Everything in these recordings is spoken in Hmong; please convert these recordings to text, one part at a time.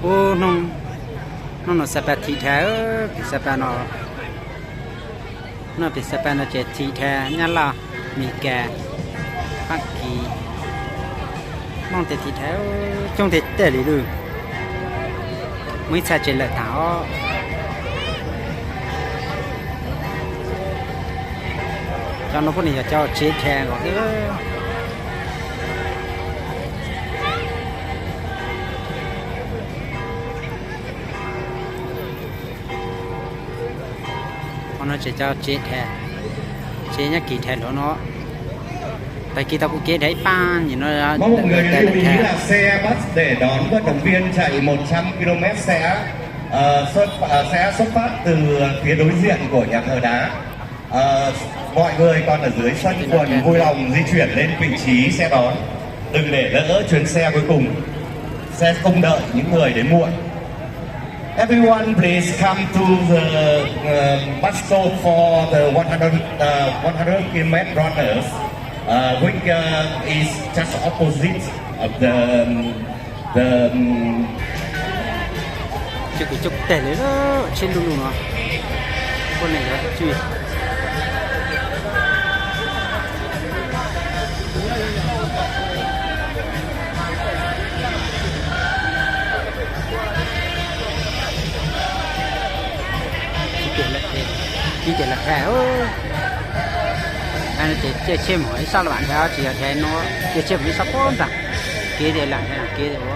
Ub, hnub no Xab Pas thim dhau, pem Xab Pas no, no pem Xab Pas no ces thim dhau, Nyab Laj, Mes Kas, Fab Kis, Hmoob tej thim dhau, coob tiag tiag li lawm. Muaj ib txha tsev lawm tas os. Cov no poj niam yog cov tsev dhau nkaus thiab. Qhov no ces cov tsev dhau, tsev nyob kis dhau hluav no. Tag kis tau kuv kev dhau ib pab nim no. Mỗi một người lưu ý là xe bus để đón vận động viên chạy một trăm ki lô mét sẽ, ờ, xuất, ờ, sẽ xuất phát từ phía đối diện của nhà thờ đá. Ờ, mọi người còn ở dưới sân quần vui lòng di chuyển lên vị trí sẽ đón. Đừng để lỡ chuyến xe cuối cùng. Sẽ không đợi những người đến muộn. Everyone, please come to the, uh, bus stop for the one hundred, uh, one hundred kilometer runners, uh, which, uh, is just opposite of the, um, the, um, Coob kuv coob teg li, tsheb luj luj no. Poj niam yog cwj Ib tias lawm, ib tias lawm dhau. Ces caij tsheb mus ib sab los vam dhau, tsis yog dhau no, caij tsheb mus ib sab pob nram kev tias lam dhau kev tias ua.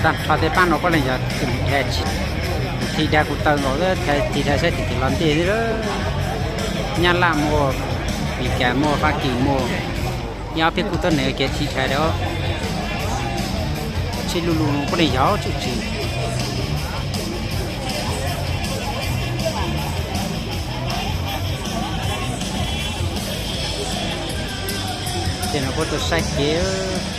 Tag nrho tej pab no puav leej yog thim dhau kuv taw nkaus, thim dhau saib tim tim los ntej xwb. Nyab Laj muaj, Mes Kas muaj, Fab Kis muaj, nyob peb kuj tuab neeg kev thim dhau. Tsheb luj luj puav leej yog tshwm sim. Tej no puab tuaj saib kev.